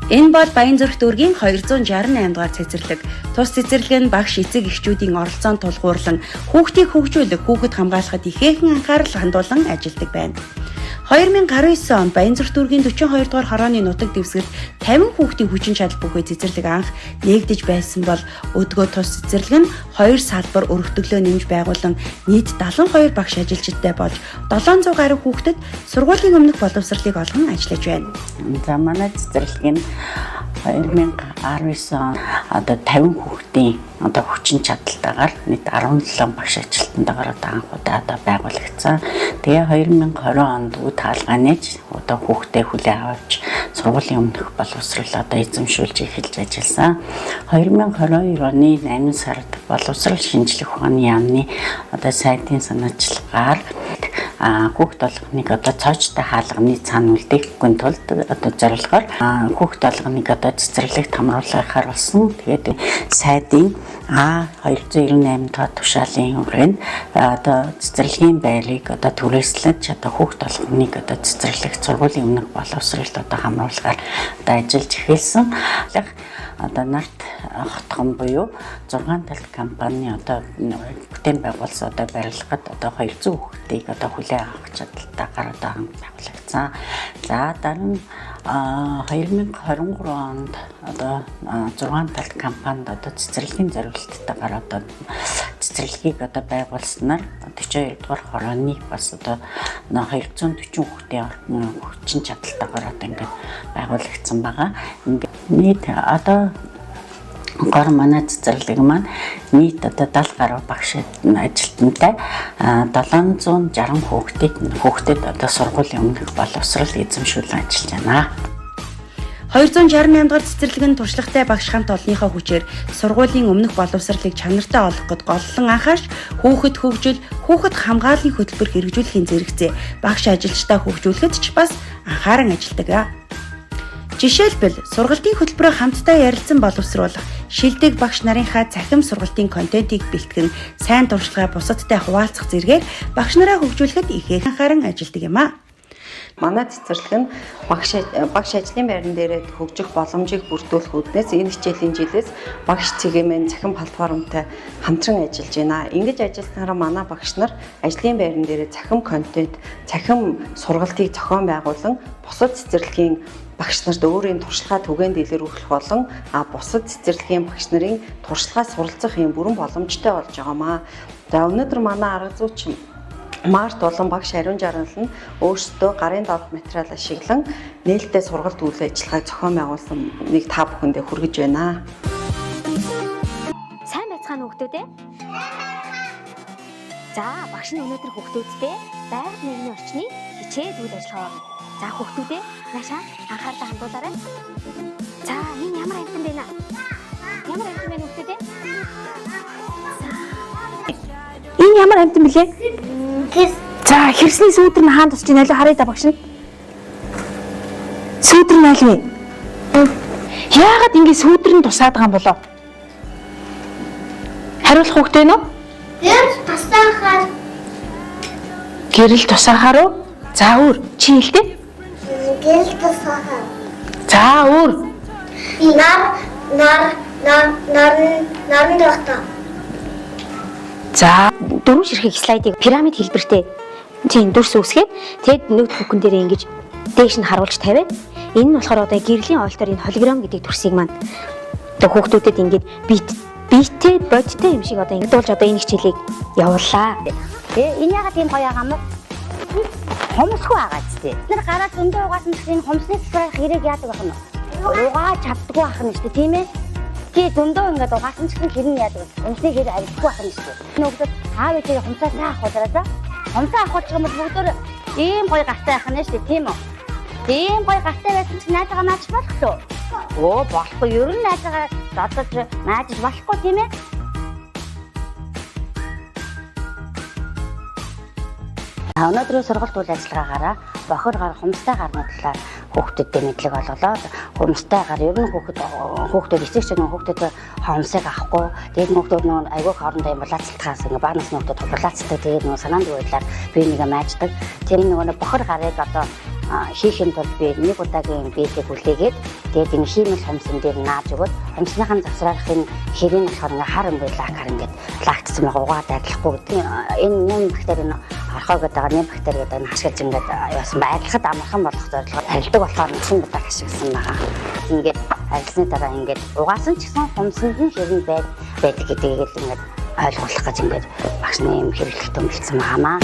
Энэ бол Баянзүрх дүүргийн 268 дугаар цэцэрлэг. Тус цэцэрлэг нь багш эцэг эхчүүдийн оролцоонд тулгуурлан хүүхдийг хөгжүүлэх, хүүхэд хамгаалахад ихээхэн анхаарал хандуулан ажилладаг байна. 2019 онд Баянзүрх дүүргийн 42 дугаар хорооны нутаг дэвсгэрт 50 хүүхдийн хүчин чадал бүхий цэцэрлэг анх нээгдэж байсан бол өдгөө тус цэцэрлэг нь 2 салбар өргөтгөлөө нэмж байгуулан нийт 72 багш ажилчидтай болж 700 гаруй хүүхдэд сургуулийн өмнөх боловсролыг олгон ажиллаж байна. За манай цэцэрлэг нь 2019 он одоо 50 хүүхдийн одоо хүчин чадалтайгаар нийт 17 багш ажилтнтайгаар одоо анх удаа одоо байгуулагдсан. Тэгээ 2020 онд үд хаалгаа нээж одоо хүүхдээ хүлээн авч сургуулийн өмнөх боловсрол одоо эзэмшүүлж эхэлж ажилласан. 2022 оны 8 сард боловсрол шинжлэх ухааны яамны одоо сайдын санаачлагаар хүүхд болгоныг одоо цоочтой хаалганы цаана үлдээхгүй тулд одоо зорилгоор хүүхд болгоныг одоо цэцэрлэгт хамруулахаар болсон. Тэгээд сайдын А 298 дахь тушаалын хүрээнд одоо цэцэрлэгийн байрыг одоо түрээслэж одоо хүүхд болгоныг одоо цэцэрлэгт сургуулийн өмнөх боловсролд одоо хамруулахаар одоо ажиллаж эхэлсэн. Одоо нарт хотхон буюу 6 талт компани одоо бүтээн байгуулсан одоо барилгад одоо 200 хүүхдийг одоо хүлээн авах чадалтайгаар одоо байгуулагдсан. За дараа нь 2023 онд одоо 6 талт компанид одоо цэцэрлэгийн зориулттайгаар одоо цэцэрлэгийг одоо байгуулснаар 42 дугаар хорооны бас одоо 240 хүүхдийн хүчин чадалтайгаар одоо ингээд байгуулагдсан байгаа. Ингээд нийт одоо гор манай цэцэрлэг маань нийт одоо 70 гаруй багш ажилтнтай 760 хүүхдэд одоо сургуулийн өмнөх боловсрол эзэмшүүлэн ажиллаж байна. 268 дугаар цэцэрлэг нь туршлагатай багш хамт олонныхоо хүчээр сургуулийн өмнөх боловсролыг чанартай олгох гээд голлон анхаарч хүүхэд хөгжил, хүүхэд хамгааллын хөтөлбөр хэрэгжүүлэхийн зэрэгцээ багш ажилчдаа хөгжүүлэхэд ч бас анхааран ажилладаг. Жишээлбэл, сургалтын хөтөлбөрөө хамтдаа ярилцсан боловсруулах, шилдэг багш нарынхаа цахим сургалтын контентыг бэлтгэн, сайн туршлагаа бусадтай хуваалцах зэргээр багш нараа хөгжүүлэхэд ихээхэн анхааран ажилладаг юм а. Манай цэцэрлэг нь багш ажлын байран дээрээ хөгжих боломжийг бүрдүүлэх үүднээс энэ хичээлийн жилээс багш цэгийн цахим платформтой хамтран ажиллаж байна. Ингэж ажилласнараа манай багш нар ажлын байран дээрээ цахим контент, цахим сургалтыг зохион байгуулан бусад цэцэрлэгийн багш нарт өөрийн туршлагаа түгээнд илэрхийлэх болон бусад цэцэрлэгийн багш нарын туршлагаас суралцах юм бүрэн боломжтой болж байгаамаа. За өнөөдөр манай арга зүйч Март болон багш Ариун Жаргал нь өөрсдөө гарын давх материал ашиглан нээлттэй сургалт үйл ажиллагааг зохион байгуулсан нэг та бүхэндээ хүргэж байна. Сайн байцгаана хүүхдүүд ээ. За багш нь өнөөдөр хүүхдүүдтэй байгаль нийгмийн орчны хичээл үйл ажиллагаа орно. За хүүхдүүдээ наашаа анхаарлаа хандуулаарай. За энэ ямар амьтан бэ нэ? Ямар амьтан бэ хүүхдүүдээ? Энэ ямар амьтан бэлээ? За хэрсний сүүдэр нь хаана тусч байна? Харъя да багш нь. Сүүдэр нь аль вэ? Яагаад ингэ сүүдэр нь тусаад байгаа юм болов? Хариулах хүүхдээ нөө? Гэрэл тусаахаар. Гэрэл тусаахаар уу? За өөр чи хэлдэ. Гэрэл тусаахаар. За өөр. Нар нар нар наран наран тогтоо. За дөрвөн ширхэг слайдыг пирамид хэлбэртэй тийм дүрс үүсгээд тэгэд ноутбукн дээр ингэж дээш нь харуулж тавиад энэ нь болохоор одоо гэрлийн ойлтоор энэ холограм гэдэг дүрсийг маань одоо хүүхдүүдэд ингэж биетэй бодтой юм шиг одоо ингэж дуулж одоо энэ хичээлийг явууллаа. Тэ энэ яагаад тийм гоё байгаа юм бэ? Хомсгүй байгаа ч тий. Бид нар гараа зөндөө угаасан гэсэн энэ хомсны цэцрэх хэрэг яадаг байх нь? Угааж чаддгүй байх нь шүү дээ, тийм ээ? Тий зөндөө ингээд угаасан ч гэсэн хэр нь яадаг вэ? Хомсны хэр арилдаггүй байх нь шүү дээ. Нөгөөд аав ээжээ хомсоо сайн авах за. Хомсоо авах юм бол бүгдөө ийм гоё гартай байх нь шүү дээ, тийм үү? Тийм гоё гартай байсан чинь найзгаа нааж болох лөө. Өө болохгүй, ер нь найзгаа зодож наажиж болохгүй тийм ээ? Өнөөдрийн сургалт үйл ажиллагаагаараа бохир гар, хумстай гарны талаар хүүхдүүдэд мэдлэг олголоо. Хумстай гар ер нь хүүхэд хүүхдүүд эцэг чинь хүүхдүүд хомсыг авахгүй. Тэгээд хүүхдүүд нөгөө айгүй хоорондоо юм булаацалтахаас ингээ баанаас хүүхдүүд булаацалдаг. Тэгээд нөгөө санаанд байдлаар бие нэгэ майждаг. Тэр нөгөө бохир гарыг одоо хийхин тулд би нэг удаагийн биелийг хүлээгээд тэгээд энэ хиймэл хумсан дээр нааж өгөөд хумсныхаа завсраарахын хэрийг болохоор ингээ хар өнгө лакар ингээд лактсан байгаа угаад адилахгүй гэдэг. Энэ нэм бактери нь орхоо гэдэг байгаа нэм бактери гэдэг нь хашгирж ингээд яасан ба арилгахад амархан болох зорилгоор арилдаг болохоор насан удаа ашигласан байгаа. Ингээд арилсны дараа ингээд угаасан ч гэсэн хумсанд нь хэрэг байдаг гэдгийг л ингээд ойлгуулах гэж ингээд багш нь юм хэрэглэх төмөлцсөн байгаамаа.